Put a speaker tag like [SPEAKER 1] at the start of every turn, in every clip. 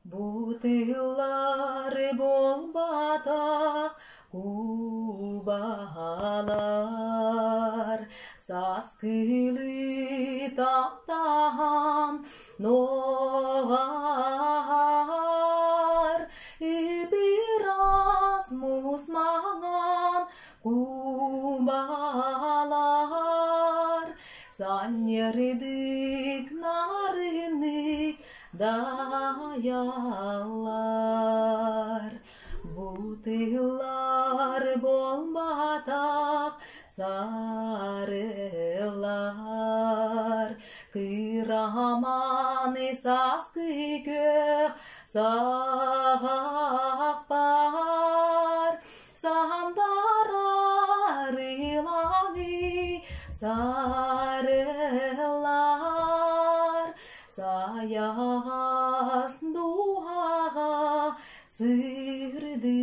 [SPEAKER 1] Бу тыллар буолбатах кубалар, Сааскылыы таптаһан нуоҕар, Ып-ыраас муус маҥан кубалар, Санньырдык нарыннык дайаллар. Бу тыллар буолбатах сарылар, Кыраманы сааскы күөх саҕахпар Сандаарар ылаҥы сарылар, Сайаҕас дууһаҕа сырдыыллар.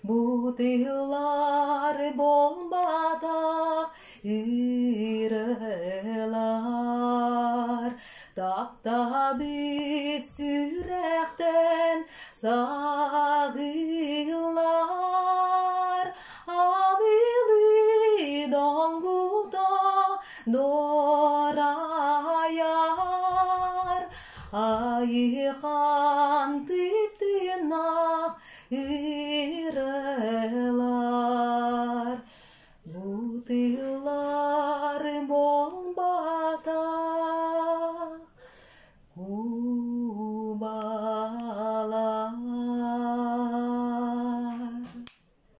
[SPEAKER 1] Бу тыллар буолбатах ырыалар, Таптаабыт сүрэхтэн саҕыллар, Абылыы долгута дуорайар, Айыхан тыптыынах ырыалар.